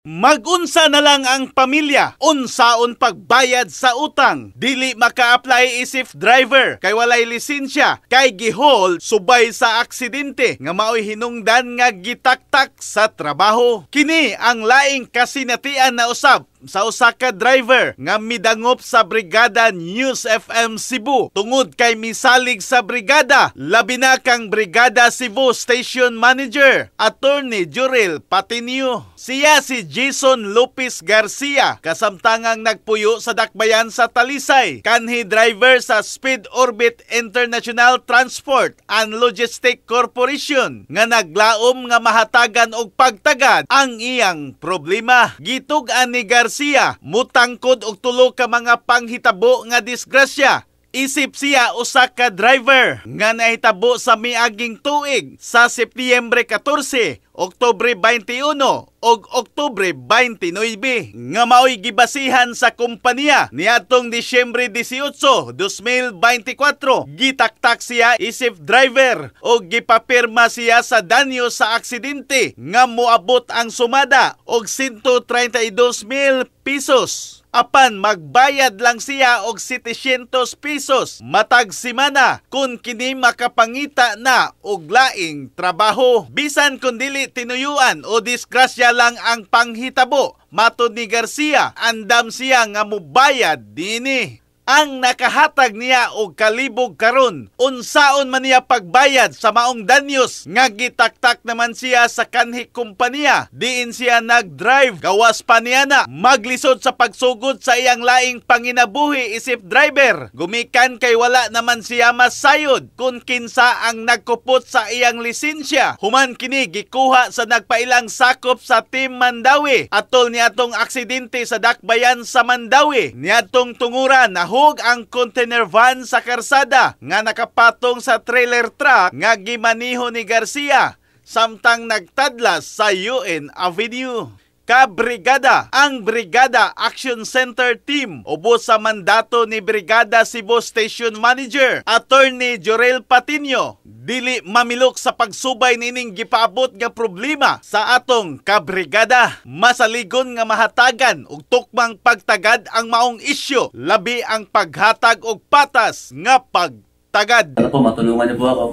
Magunsa na lang ang pamilya, unsaon pagbayad sa utang? Dili maka-apply isip driver kay walay lisensya, kay gihold subay sa aksidente nga maoy hinungdan nga gitaktak sa trabaho. Kini ang laing kasinatian na usab sa usa ka driver nga midangop sa Brigada News FM Cebu tungod kay misalig sa brigada, labi na kang Brigada Cebu Station Manager Attorney Jurel Patinio. Siya si Jason Lopez Garcia, kasamtangang nagpuyo sa Dakbayan sa Talisay, kanhi driver sa Speed Orbit International Transport and Logistic Corporation, nga naglaom nga mahatagan og pagtagad ang iyang problema. Gitug-an ni Garcia, mutangkod og tulo ka mga panghitabo nga disgrasya isip siya usa ka driver nga nahitabo sa miaging tuig sa Setyembre 14, Oktubre 21 ug Oktubre 29 nga maoy gibasihan sa kompanya niadtong Disyembre 18, 2024. Gitaktak siya isip driver ug gipapirma siya sa danyo sa aksidente nga moabot ang sumada og 132,000 pesos. Apan magbayad lang siya og 700 pesos matag semana kung kini makapangita na og laing trabaho. Bisan kung dili tinuyuan o disgrasya lang ang panghitabo, matod ni Garcia, andam siya nga mubayad dinhi. Ang nakahatag niya og kalibog karon, unsaon man niya pagbayad sa maong danyos nga gitaktak naman siya sa kanhi kompanya diin siya nag-drive? Gawas pa niya na maglisod sa pagsugod sa iyang laing panginabuhi isip driver gumikan kay wala naman siya masayod kung kinsa ang nagkupot sa iyang lisensya, human kini gikuha sa nagpailang sakop sa Team Mandawi atol niadtong aksidente sa Dakbayan sa Mandawi. Niadtong tunguran, nahug ang container van sa karsada nga nakapatong sa trailer truck nga gimaniho ni Garcia samtang nagtadlas sa UN Avenue. Kabrigada, ang Brigada Action Center Team ubos sa mandato ni Brigada Cebu Station Manager Attorney Jorel Patinio, dili mamilok sa pagsubay nining gipaabot nga problema sa atong kabrigada. Masaligon nga mahatagan og tukmang pagtagad ang maong isyu, labi ang paghatag og patas nga pagtagad. Sana po, matulungan niyo po ako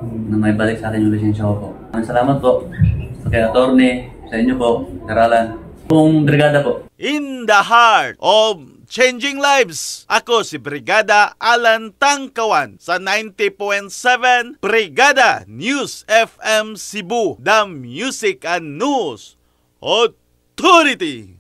na may balik sa akin yung lisensya ko po. Maraming salamat po sa kay attorney, sa inyo po, Sir Alan. Buong brigada po. In the heart of changing lives, ako si Brigada Alan Tangkawan sa 90.7 Brigada News FM Cebu, the Music and News Authority.